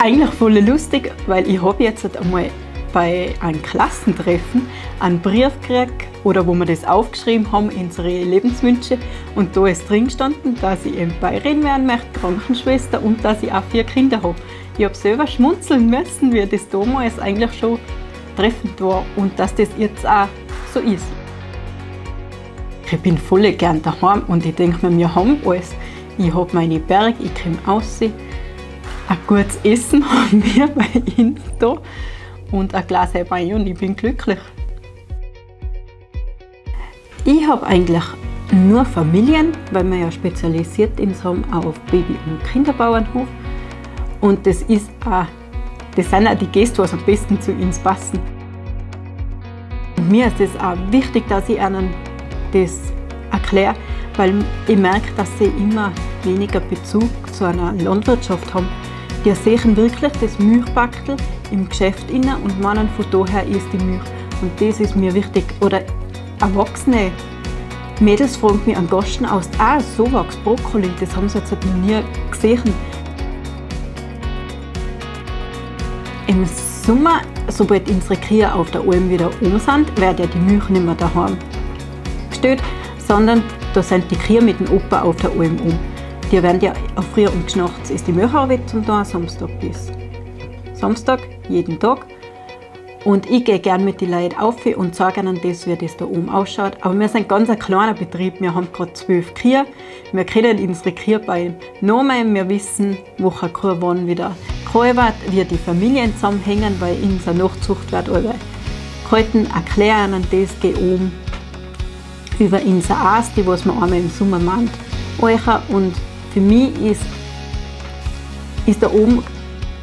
Eigentlich voll lustig, weil ich habe jetzt einmal bei einem Klassentreffen einen Brief gekriegt, oder wo wir das aufgeschrieben haben, unsere Lebenswünsche. Und da ist drin gestanden, dass ich eben Bäuerin werden möchte, Krankenschwester und dass ich auch 4 Kinder habe. Ich habe selber schmunzeln müssen, wie das damals eigentlich schon treffend war und dass das jetzt auch so ist. Ich bin voll gern daheim und ich denke mir, wir haben alles. Ich hab meine Berge, ich komm raus. Ein gutes Essen haben wir bei uns da und ein Glas Wein und ich bin glücklich. Ich hab eigentlich nur Familien, weil wir ja spezialisiert sind auf Baby- und Kinderbauernhof. Und das sind auch die Gäste, die am besten zu uns passen. Und mir ist es auch wichtig, dass ich ihnen das erkläre, weil ich merke, dass sie immer weniger Bezug zu einer Landwirtschaft haben. Die sehen wirklich das Milchbackel im Geschäft inne und meinen, von daher ist die Milch. Und das ist mir wichtig. Oder erwachsene Mädels fragen mich am Gasten aus, ah, so wächst Brokkoli, das haben sie jetzt noch nie gesehen. Im Sommer, sobald unsere Kühe auf der Alm wieder oben sind, wird ja die Milch nicht mehr daheim gestellt, sondern da sind die Kühe mit dem Opa auf der Alm um. Die werden ja auch früher und nachts ist die Milcharbeit zum Tag, Samstag bis Samstag, jeden Tag. Und ich gehe gern mit den Leuten auf und zeige ihnen das, wie das da oben ausschaut. Aber wir sind ganz ein kleiner Betrieb, wir haben gerade 12 Kühe. Wir kennen unsere Kühe beim Namen, wir wissen, welche Kuh wann wieder kalbert, wie die Familien zusammenhängen, weil in unserer Nachzucht wird alle gehalten, erklären ihnen das, gehe oben über unser Aas, die was wir einmal im Sommer machen. Und für mich ist da oben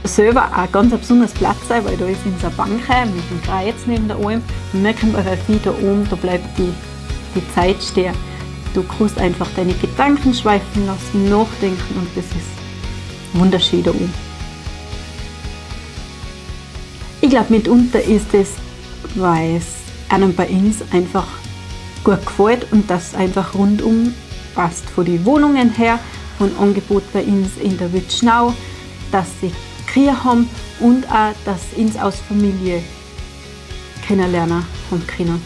selber auch ganz ein besonderes Platz sein, weil da ist unsere Bank mit dem Kreuz neben der Alm. Und wir können bei viel da oben, da bleibt die Zeit stehen. Du kannst einfach deine Gedanken schweifen lassen, nachdenken und das ist wunderschön da oben. Ich glaub, mitunter ist es, weil es einem bei uns einfach gut gefällt und das einfach rundum passt. Von den Wohnungen her, von Angebot bei uns in der Witschnau, dass sie Kühe haben und auch, dass uns aus Familie kennenlernen haben können.